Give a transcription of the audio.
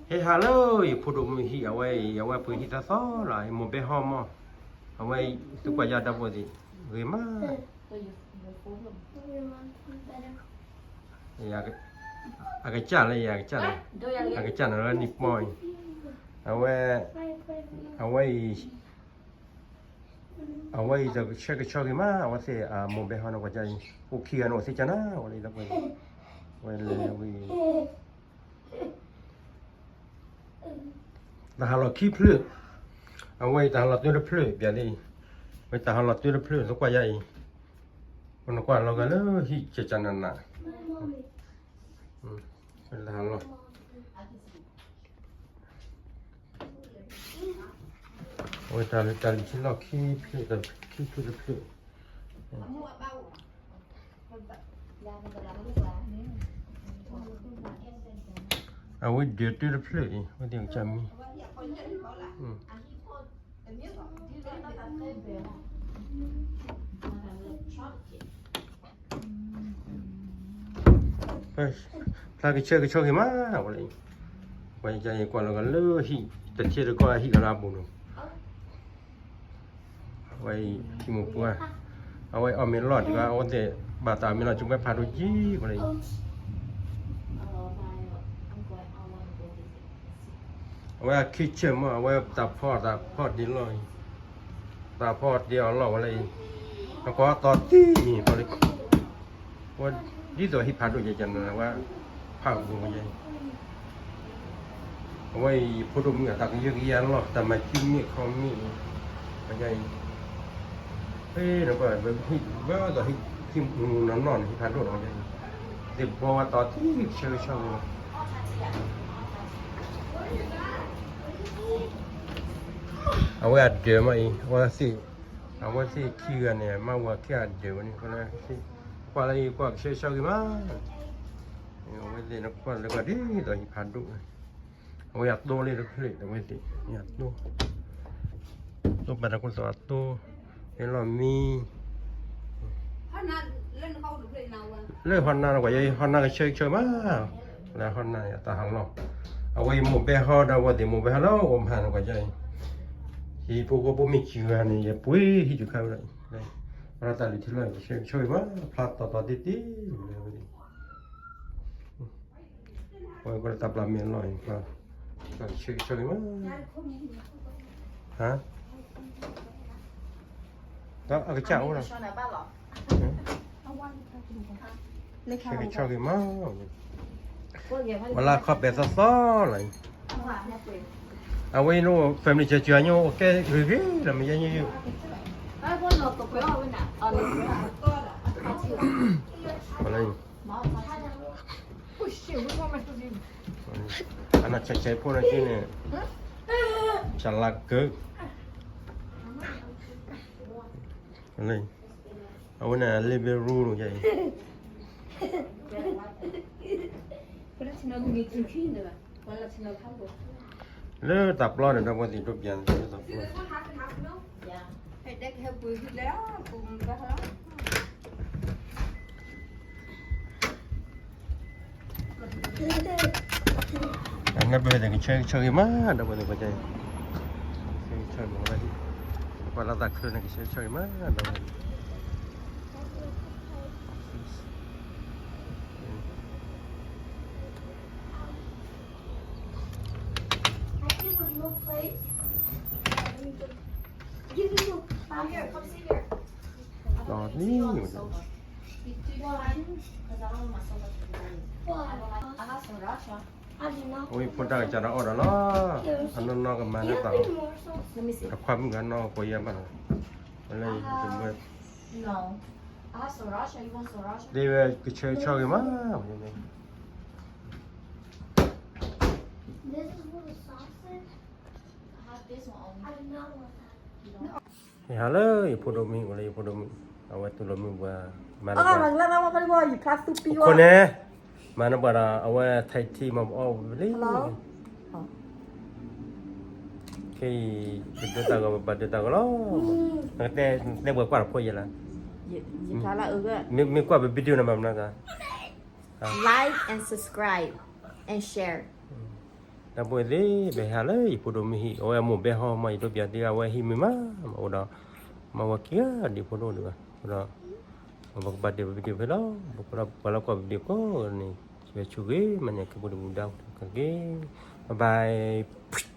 ဟဲဟးလၢယဖိဒိၣ်မုၣ်ဟံၣ် အဝဲအံၤ အဝဲပှ့ၤဟံၣ်သီသီလီၤ မိၢ်ဘဲဟီမး, အဝဲအံၤ သုကွၢ်ယၤဒီပုၢ်ဝဲၢ်သ့ၣ် ဂ့ၤမး, အကစၢ်လၢယၤကစၢ်လၢ အကစၢ်န့ၣ်လၢနံၣ်ပီအံၤ, အဝဲ အဝဲအံၤ အဝဲအံၤတဆၢကဆီဂ့ၤမး အဝဲသ့ၣ်အမိၢ်ဘဲဟီန့ၣ် ကွၢ်ယၤအံၤ အိၣ်ခံဂၤန့ၣ်အိၣ်သ့ၣ်ကနၤ အဝဲလၢ ဝဲလဲၤဝံၤ တၢ်ဟးလီၤခံဖျၢၣ်, အဝဲအံၤတၢ်ဟးလီၤတၢတဖျၢၣ် ပျဲလံ, ဝဲတၢ်ဟးလီၤတၢတဖျၢၣ် သကွၢ်ယၤအံၤ, ပနကွၢ်လီၤဂာ်လၢဟံၣ်ကကနန, တၢ်ဟးလီၤ အဝဲတၢ်လၢတၢ်လံၤထံလီၢ်ခံဖျၢၣ် ခံဖျၢၣ်တဖျၢၣ်, အဝဲဒၢးတၢတဖျၢၣ်အံၤ ဝဲသ့ၣ်ကစၢ်မံ ဖျါကဆၢကဆီဂ့ၤမး ဝဲလၢ, ပှၤယကွၢ်လီၤကလၢဟံၣ် တထံတကီၢ်အဟံၣ်ကလၢအပူၤန့ၣ်, ဝဲအံၤ ထံမိၢ်ပှၢ်, အဝဲအီၣ်မ့ၤလီၢ်ဒံးဘၣ် အဝဲသ့ၣ်ဘၣ်တၢ်အီၣ်မ့ၤလီၢ် ကၠူမဲဖးဒိၣ်ကံ ဝဲလၢအံၤ အဝဲအခံဆၢၣ်မး အဝဲတၢ်ဖီတၢ်ဖီတ့ၢ်လီၢ်အံၤ, တၢ်ဖီတ့ၢ်အီၤလီၢ်ဝဲလၢအံၤ, နကွၢ်တီၤတံၢ်အံၤ ဝဲဒ်သိးဟံၣ်ဖးဒိၣ်ယဲၢ်ကနၤ ဝဲဖးပူၤဝဲယဲၢ်, အဝဲအံၤဖိဒိၣ်မုၣ်အတၢ်ကယၢကယၤလီၢ် တၢ်မၤစုမ့ၢ်ခီမ့ၢ်အံၤ, ဝဲယဲၢ်အံၤ နကွၢ် ဟံၣ်ဘၣ်ဒီးဟံၣ်မူနီၢ်နီၢ်န့ၣ် ဟံၣ်ဖးဒိၣ်လီၤဝဲယဲၢ်အံၤ, သ့ၣ်ဘီဝဲတီၤတံၢ်ဆၢကဆီဂ့ၤလီၤ အဝဲအဒၢးမးအံၤ အဝဲသ့ၣ်, အဝဲသ့ၣ်ခံဂၤန့ၣ် မါဝၤခံဂၤအဒၢးဝဲန့ၣ် ကွၢ်လၢကွၢ်ကဆၢကဆီဂ့ၤမး, အဝဲသ့ၣ်နကွၢ်လၢကွၢ်ဒ်သိးဟံၣ်ဖးဒိၣ်, အဝဲအတိၢ်လၢတဖျၢၣ် အဝဲသ့ၣ် အတိၢ်, တိၢ်ပာ်တၢ်ခိၣ်သီအတိၢ်, ဟဲလီၤမံ လၢဟီၣ်နၢ်နကွၢ်ယဲ ဟီၣ်နၢ်ကဆၢကဆီမး, လၢဟီၣ်နၢ်ယတၢ်ဟးလီၢ်, အဝဲအံၤမိၢ်ဘဲဟီဒီး အဝဲသ့ၣ်မိၢ်ဘဲဟီလၢအိၣ်မးနကွၢ်ယဲအံၤ, ဟံၣ်ဖိဃီဖိမ့ၢ်ခံဂၤန့ၣ် ယပှ့ၤဟံၣ်တခါဝဲဒၣ်အံၤ, ပှၤတၢ်လံၤထံလီၢ်ကဆၢကဆီဂ့ၤမး ဖျါတီၤတီၤတံၢ်တံၢ်လီၤဝဲဒၣ် ပှၤတၢ်ပျၢ်မ့ၢ်လီၢ်အံၤ ပှၤဆၢကဆီဂ့ၤမး, ဟါ, ဒီးအကစၢ်အိၣ်လီၤ, ဆၢကဆီဂ့ၤမး, ပှၤလၢအခီၣ်ပဲာ်သီသီလီၤအံၤ, အဝဲအံၤန့ၣ် family ကၠီကၠီညိၣ်အိၣ်ကဲဂ့ၤဂ့ၤလီၤ မ့ၢ်ယဲညိၣ်ယိၣ် အနီၢ်ဆဲးဆဲးဖိန့ၣ်က့န့ၣ် ဆၣ်လၤကၢး အဝဲန့ၣ် living room န့ၣ် လၢတၢ်ပျီန့ၣ် ဒီပုၢ်ဝဲၢ်သ့ၣ်ဒိးပျးန့ၣ် လၢတၢ်ပျီ အနၢ်ပၢၢ်သ့ၣ်ကဆၢကဆီဂ့ၤမး ဒီပုၢ်ဝဲၢ်သ့ၣ် ကဆၢကဆီဂ့ၤမး ပှၤလၢတၢ်ချၢန့ၣ် ကဆၢကဆီဂ့ၤမး ဒီပုၢ်ဝဲၢ် ဒီးနံၤ အဝဲဖိတၢ်ကစၢ်ဒီးအီၣ်ဒီးလီၤ, အနီၢ်နီၢ်ကမၤန့ၢ်ပှၤ, အခွါမုၣ်ဂၤနီၢ်ကီးယဲၢ်ဘၣ်, လၢယတမၢ်, ဒ်ဝဲကဆၢကဆီဂ့ၤမး, This is for the sausage. I have this one only. I do not want that. ယဟးလၢယဖိဒိၣ်မုၣ် အိၣ်လၢယဖိဒိၣ်မုၣ်, အဝဲတူၢ်လိာ်မုၢ်ပှၤ, မၤလၢပှၤ, ယဖျါသူပံဝဲ, ခိၣ်န့ၣ်, မၤလၢပှၤဒီး အဝဲထဲထံမၤပအီၣ်ဝံၤလံ, ခဲအံၤ ပဒၢတၢ်ဂီၤ ပဘၣ်ဒၢတၢ်ဂီၤလီၤ, နကတဲပှၤကွၢ်တဖိယဲလၢ, မ့ၢ်ကွၢ်ပ video န့ၣ် ဘၣ်မနုၤသး, like and subscribe and share. တၢ်ဘိသ့ၣ် ဘဲဟးလၢယဖိဒိၣ်မ့ၢ်ဟံၣ် အဝဲအမိၢ်ဘဲဟီမး ယဒိးပျးသ့အဝဲဟံၣ်မ့ၢ်မး မးအိၣ်ဒီး မၤဝဲခံဂၤဒံးဖိဒိၣ်ဒံးဘၣ် အိၣ်ဒီး ပကဘၣ်တ့ၢ်ပ video ဖဲလီၤ ပကွၢ်လၢကွၢ် video ကိးဂၤန့ၣ် ယွၤဆိၣ်ဂ့ၤ မၤန့ၢ်က့ၤပှၤဒိၣ်မုၣ်ဒါက့ၤ bye bye